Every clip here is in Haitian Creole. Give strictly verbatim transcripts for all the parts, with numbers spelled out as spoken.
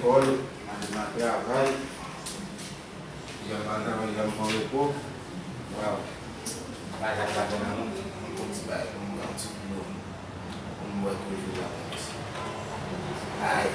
Lekòl, m ale nan travay. Jodi a m pa travay, jodi a m pran repo. Waw. Bagay pa gen nan non. Mwen pran ti bagay pou mwen, yon ti dlo pou m bwè toujou la. Ay.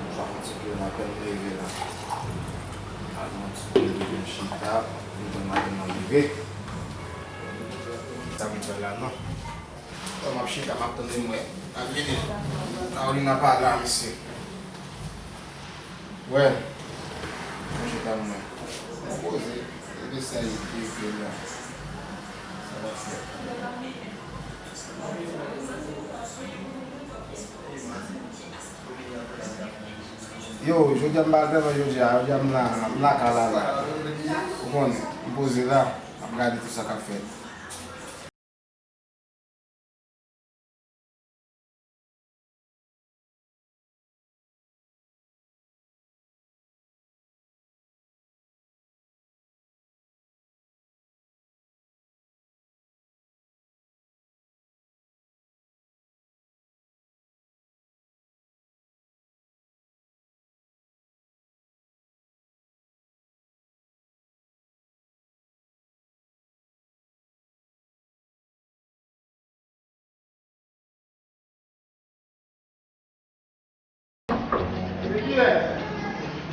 M pran yon ti dlo, m apèn leve la. M pran yon ti dlo, m chita, m pran maten nan rive. Sa m fè la non. Bon, m ap chita, m ap tann li mwen. Al vini. Carolina pa la, mesye. Wè. Mwen chita mwen. Mwen poze. E de sa li te fè la. Sa va fè. Yo, jodi a m pa al travay jodi a, jodi a m la, m lakay la la. Ou konnen, m poze la, m ap gade tout sa k ap fèt.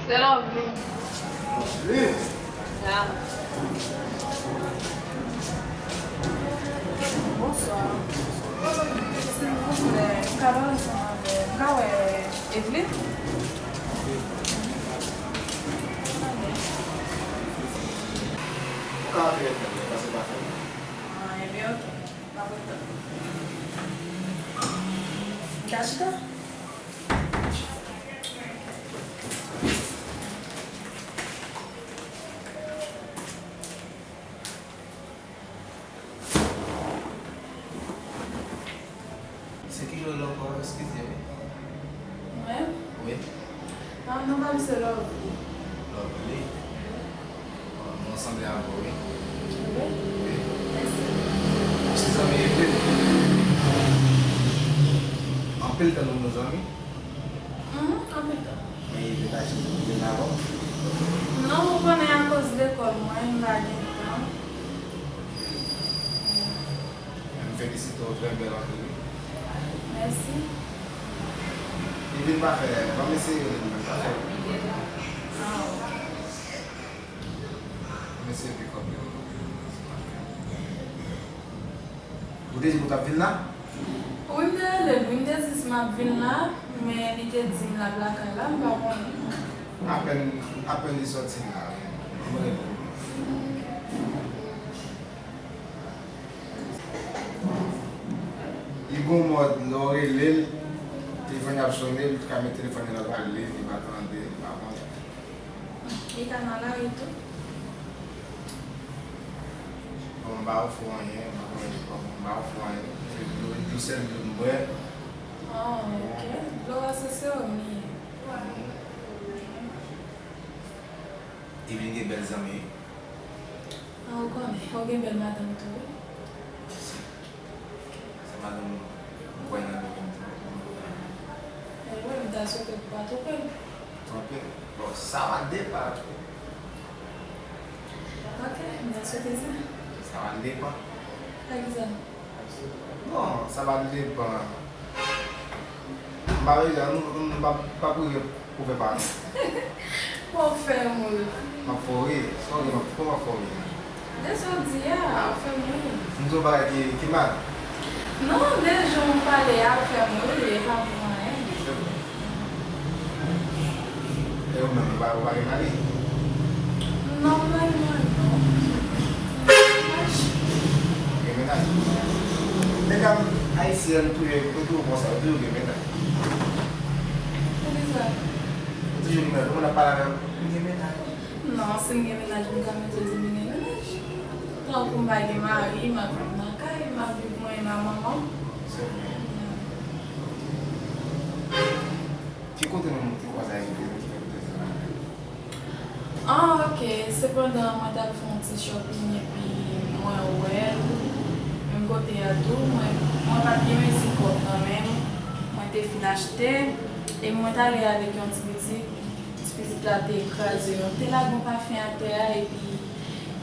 Se Lovely. Lovely? Ya. Bonswa. Silvouplè, m ka pale ansanm avè, m ka wè Evelyn? Ou ka antre, pase pase. Ah, ebyen, ok. Pa pran tan. Ka chita? Se ki jwèt la ankò? Eskize wi. Mwen? Wi. Ah, non pa m se Lovely. Lovely? Bon, nou sanble avè w, wi. Wi? Wi. Mèsi. Ou se zanmi Evelyn? Anpil tan nou bon zanmi. Mhm, anpil tan. Men Evelyn pa janm vin avè w? Non, ou konnen akoz lekòl mwen, m pa gen tan. M felisite w, trè bèl anpil wi. Mèsi. Li vin pa fè, ban m eseye rele l, li vin pa fè. Ah, ok. M eseye pick up li. Ou te di m ou t ap vin la? Wi, m te rele l, wi, m te di si m ap vin la, men li te di m l ap lakay la, m pa konnen. Apèn, apèn li sòti la, wi. M rele l. Li gon mòd, lè w rele l, telefòn nan ap sonnen, li ka met telefòn nan nan pale, li pa tande, li pa konnen. Li ka nan lari tou. Bon, m pa ofri w anyen, m pa konnen, m pa ofri w anyen. Se dlo, dlo sèl dlo m bwè. Ah, ok. Dlo a se sewòm li ye. Evelyn gen bèl zanmi wi. Ah, ou konnen, ou gen bèl madanm tou, wi. Mèsi. Se madanm ou kwè nan men m tou. Anyway, m ta swete pou w pa twonpe l. Twonpe l? Bon, sa va depann tou. Ok, m ta swete sa. Sa va depann. A kisa? Bon, sa va depann. M pa bezwen, nou, nou, nou pa, pa priye pou fè pa nou. Fò w fè m ri. M ap fè w ri. Sa w gen, m ap, kòman m ap fè w ri? De sa w di a, w ap fè m ri. M di w bagay ki, ki mal? Non, de jan w pale a, w fè m ri, e pa pou anyen. Se vre. E ou menm, ou pa, ou pa gen mari? Non, m pa gen mari, non. Gen mennaj? Medam ayisyèn toujou, yo toujou konsa, yo toujou gen mennaj. Poukisa? Yo toujou gen mennaj. Ou konn ap pale avè m, m gen mennaj. Non, si m gen mennaj, m ka mete w di m gen mennaj. Tankou m pa gen mari, m ap viv nan kay, m ap viv mwen menm ak manman m. Se vre. Ki kote nou te kwaze a Evelyn ki fè nou te fè bagay? Ah, ok. Se pandan mwen t al fè yon ti shopping epi mwen wè l. Menm kote a tou, mwen, mwen pa t gen mezi kòb nan men m. Mwen te fin achte. E mwen t ale avèk yon ti pitit, ti pitit la te kraze yon, te lage yon pafen atè a, epi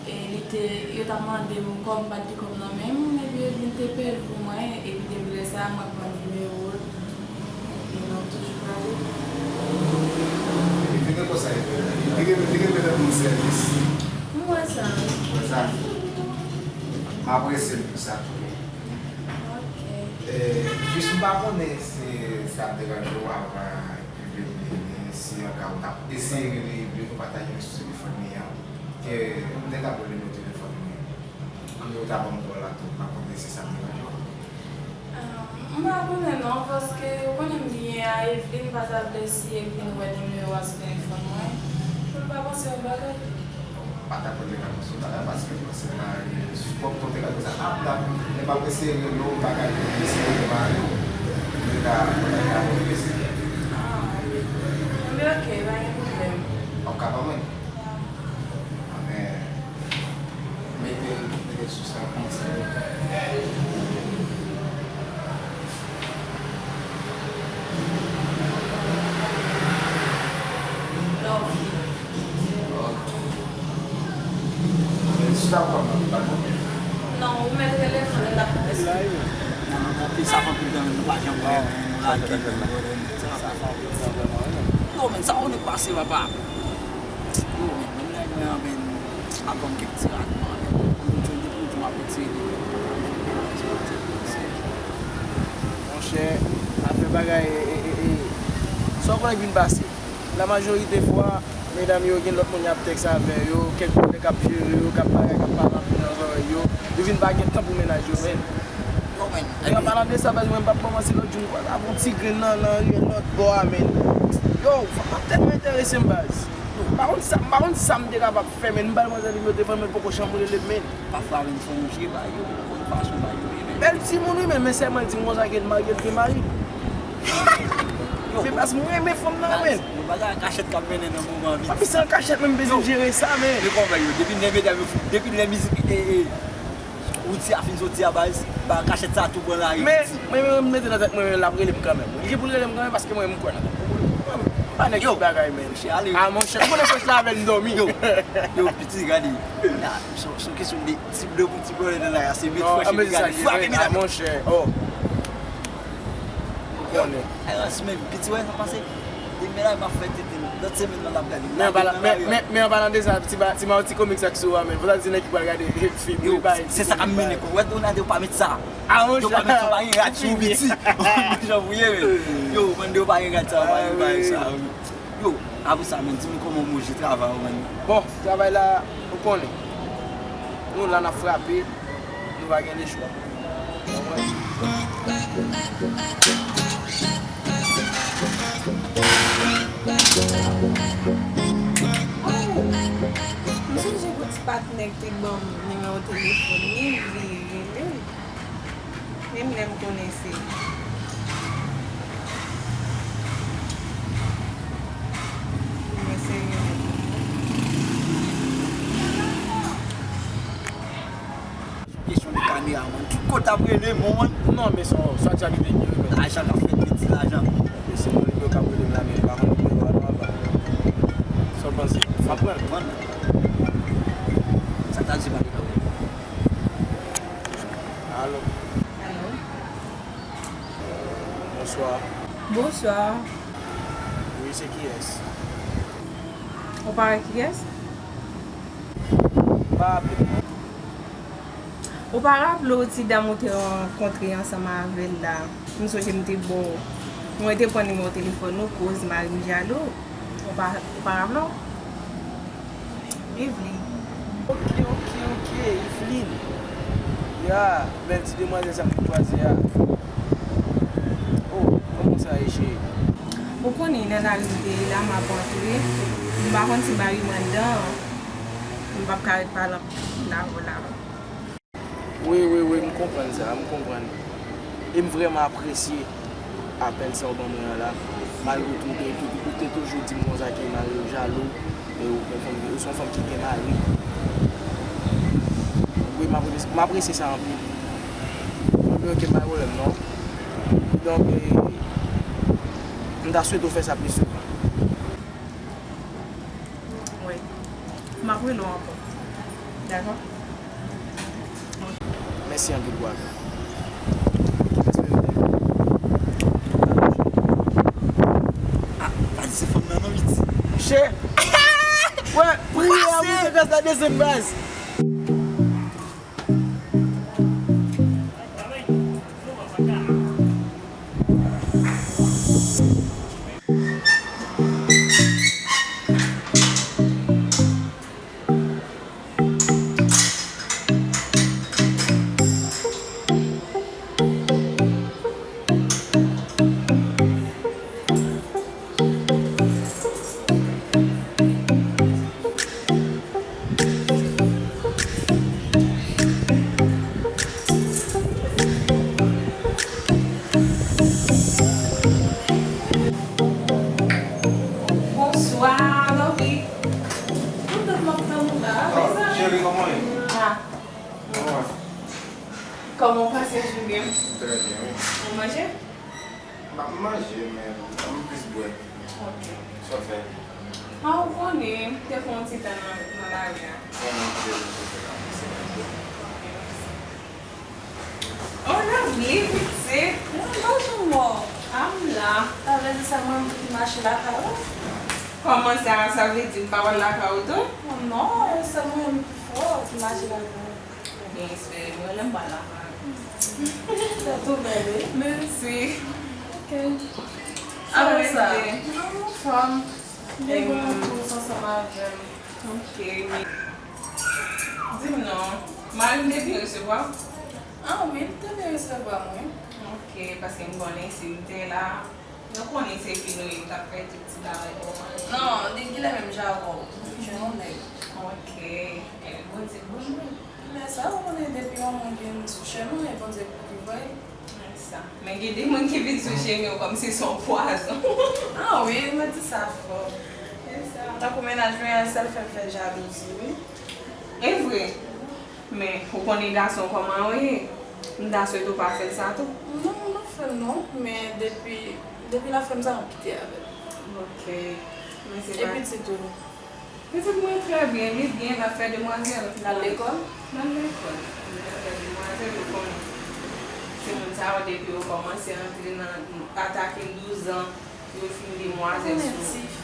e, li te, yo t ap mande m kòb, m pa t gen kòb nan men m, epi Evelyn te peye l pou mwen, epi depi lè sa a, mwen pran nimewo l, epi nou toujou pale. Epi gen konsa, li gen, li gen mete pou sèvis. M wè sa. Wè sa? M apresye l pou sa tou. Ok. E, jis m pa konnen si sa ap deranje w avan Evelyn vini, si an ka ou t ap eseye rele Evelyn, ou pa ta jwenn sou telefòn li an, ke m te ka pran nimewo telefòn li. Anben ou ta ban m kòb la tou, m pa konnen si sa ap deranje w. Ah, m pa konnen non, paske ou konnen m byen a Evelyn, m pa ta vle si Evelyn wè nimewo a sou telefòn mwen, pou l pa panse yon bagay. Pa ta pran de ka konsa bagay, paske m panse mari, kòm ton te ka konsa, ap la, men m ap eseye rele w, m pa ka eseye rele mari w, m te ka kontakte avè w mesye. Ah, wi. Anben, ok, pa gen pwoblèm. W ap ka ban mwen? Ya. Anben, mete, mete sou sa, kòmanse. Love. Ok. Men si w ta pran nan, li pa bon. Non, ou mèt rele m, mwen, l ap pèse. Nan, nan, nan, sa fè anpil tan, nou pa janm wè, men nou lage, men nou wè, men sa fè anpil tan vrèman, wi, men. Yo, men, sa ou nèk pase, papa? Yo, men, menm nèg mwen an, men, ap ban m kèk ti ratman, men. Pou m jwenn de pou m ap retire li. Monchè, afè bagay, e, e, e, e, sa w konnen k vin pase? La majorite fwa, medam yo gen lòt moun y ap tèks avè yo, kèk moun k ap jere yo, k ap bagay, k ap pale anpil nan zòrèy yo. Yo vin pa gen tan pou mennaj yo, men. Yo, men, e an palan de sa, baz, mwen, m p ap kòmanse lòt jou, m kwè l ap yon ti grenn nan, nan riyèl lòt bò a, men. Yo, fanm nan tèlman enterese m, baz. M pa konn sa, m pa konn sa m te kapab fè, men. M ba l manzè nimewo telefòn, men l poko janm rele m, men. Pafwa, men, fò nou jere bagay yo, men, fò nou fason bagay yo ye, men. Bèl timoun, wi, men, men sèlman l di m konsa ke l marye, l gen mari. Yo, men, baz, mwen renmen fanm nan, men. Yo, bagay an kachèt k ap mennen nan moman, wi. Papi, se an kachèt, men, m bezwen jere sa, men. Men kòman yo, depi lè medam yo, depi lè mizik, e, e, Roody a fin soti a baz, ba kachèt sa tou pran lari. Men, men, men, mete nan tèt mwen, l ap rele m kanmenm. Li gen pou l rele m kanmenm paske mwen, m kwè nan tèt mwen. M pa nèg ki bagay, men. Monchè, ale. Ah, monchè, ou konnen frèch la avè n dòmi. Yo, yo, piti, gade. Son, son kesyon de ti blo pou ti blo nan la, se met frèch epi gade. Frape medam. Monchè, oh. Ou konnen. Ayos, men, piti, wè, sa pase. Demen la, m ap fè tete. Lòt semèn nan, l ap gade. Men an palan, men, men, men an palan de sa, ti ba, ti ma yon ti komik sa k sou a, men. Fò ta di nèg ki pral gade fim, yo, wi, bay se sa k ap mennen kò. Wè, Donald, yo pa met sa. Ah, monchè. Yo pa met sa, yo pa gen rad sou piti. Jan pou ye, men. Yo, mande yo pa gen rad sa, yo pa gen bagay sa, wi. Yo, apre sa, men, di m kòman w manje travay ou, men. Bon, travay la, ou konnen. Nou la, n ap frape. Nou pa gen lechwa. Konprann? M sonje gon ti patnè ki te ban m nimewo telefòn li, li rele l. Menm lè m konnen se mwen serye nèt. Kesyon de kamera, man. Tout kote ap rele m, man. Non, men se yon, se yon aktyalite ki ye, men. Lajan k ap fèt, piti lajan. Men se yon nimewo k ap rele m la, men m pa konn nimewo a non, apa. Sa w panse? M ap pran l. Pran l. Sa ta di pa de kamera. Alo. Alo. Bonswa. Bonswa. Wi, se kiyès? Ou pa wè kiyès? M pa raple m non. Ou pa raple w ti dam ou te rankontre ansanm avè l la? M sonje m te ba w, mwen te pran nimewo telefòn ou koz mari m jalou. Ou pa, ou pa raple w? Evelyn. Ok, ok, ok, Evelyn. Ya, bèl ti demwazèl sa m te kwaze a. Oh, kòman sa ye, cheri? Ou konnen, nan lari m te ye la, m ap rantre. M pa konn si mari m anndan an. M p ap ka ret pale anpil avè w la. Wi, wi, wi, m konprann sa, m konprann. E m vrèman apresye apèl sa w ban mwen an la. Malgre tou, ou te, ou te toujou di m konsa ke mari w jalou, e ou, ou se yon fanm, ou se yon fanm ki gen mari. Wi, m apresye, m apresye sa anpil. Anben, ok, pa gen pwoblèm, non. Donk, e, M ta swete w fè sa pli souvan. Wi. M ap rele w ankò. Dakò? Mèsi anpil pou apèl. Ah, pa di se fanm nan non, piti. Monchè! Wè, priyè a moute gaz la desann baz. Bonswa, Lovi. Tout tan m ap tann ou la, mezanmi. Cheri, kòman w ye? Ah. Kòman w ye? Kòman w pase jounen an? Trè byen, wi. Ou manje? M ap manje, men m plis bwè. Ok. Sa w fè? Ah, ou konnen, m te fè yon ti tan nan, nan lari a. Kòman w te fè la? Se manje. Ok, mèsi. Oh, Lovely, pitit. Mwen, bonjou, mò. Ah, m la. Sa vle di sèlman m ki mache lakay ou? Kòman sa, sa vle di m pa wè l lakay ou tou? Oh, non, sèlman m ki fò ki mache lakay ou. Byen espere m wè lè m pral lakay ou. Tèt ou bèl, wi. Mèsi. Ok. Apre sa, non, m anfòm. Byen bon, tou ansanm avè m. Ok, men. Di m non, mari m te byen resevwa w? Ah wi, li te byen resevwa m, wi. Ok, paske m konnen si m te la, nou konnen se fi nou ye, m t ap fè tout ti bagay pou ou. Non, li genlè menm jan avè w. Li jwenn yon nèg. Ok, eh, Bondye bon wi. Men sa, ou konnen depi yon moun gen sou chemen, e Bondye pou ki voye. Men sa. Men gen de moun ki vin sou chemen w kòmsi se yon pwazon. Ah wi, mwen di sa fò. Men sa. Tankou mennaj mwen an, sèl fè m fè jalouzi, wi. E vre. Men, ou konnen gason kòman yo ye. M ta swete w pa fè l sa tou. Non, m pa fè l non. Men depi, depi l ap fè m sa, m ap kite avè l. Ok. Men se pa. E pitit ou? Pitit mwen trè byen, li byen, l ap fè demwazèl. L al lekòl? L al lekòl. Li ap fè demwazèl, ou konnen. Se moun sa yo, depi yo kòmanse antre nan atake douz an, yo fin demwazèl sou. Konnen tifi.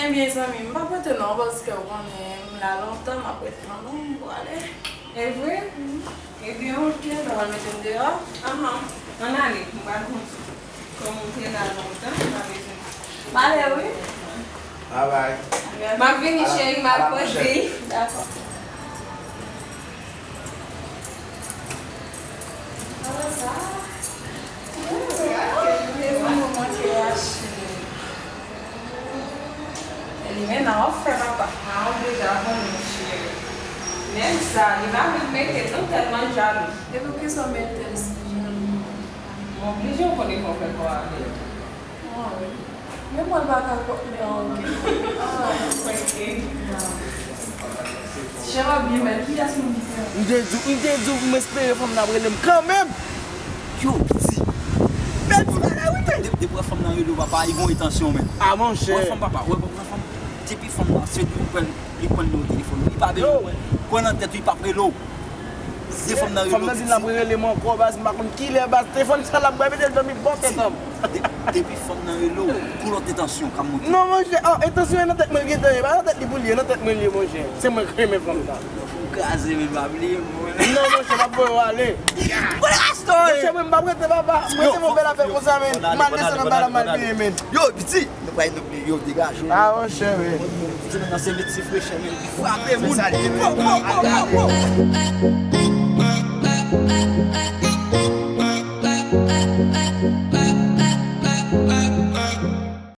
Ebyen, zanmi m, m p ap rete non, paske ou konnen m la lontan, m ap ret tann ou, m prale. E vre? Ebyen, ok, alò. Ou pral mete m deyò? Ahan. Ann ale, m pral konn kòman w te la lontan, m pa bezwen. M ale, wi. Babay. M ap vini, cheri, m al poze. Dakò. Ala sa. Mezanmi, ou manke achte. E li menm nan w ap fè papa. Ah, ou deja konnen, cheri. Nèg sa, li pa vle mete non, tèlman l jalou. E poukisa w mete l si jalou? M oblije, ou konnen fò w fè kò avè l. Ah wi. Men mwen pa ka kwè. Ah, ok. Ah, ok. Ti chèf ap byen bèl. Kiyès moun ki fè? M te di w, m te di w, m espere fanm nan ap rele m kanmenm. Yo, piti. Bèl ti bagay, wi, tèt. Depi wè fanm nan rele w, papa, li gon entansyon, men. Ah, monchè. Wè fanm, papa, wè, wè fanm. Depi fanm nan, se pou li pran nimewo telefòn ou. Li pa bezwen kwè nan tèt ou, li p ap rele w. Se fanm nan rele w, piti. Fanm nan di l ap rele m ankò, baz, m pa konn kilè, baz. Telefòn sa l ap bay, mete l dòmi bò tèt an m. De-, depi fanm nan rele w, gon lòt entansyon k ap monte. Non, monchè, oh, entansyon an nan tèt mwen l gentan ye. Pa nan tèt li pou l ye, nan tèt mwen l ye, monchè. Se mwen k renmen fanm sa. Ou kraze, men pa bliye mwen. Non, monchè, m ap voye w ale. Monchè, mwen, m p ap rete, papa. Mwen, se yon bèl afè konsa, men. M al desann anba la, m al benyen, men. Yo, piti, nou pral, nou, yo, degaje w. Ah, monchè, men. Semèn nan, se meti frechè, men. Frape moun. Go, go, go, go, go.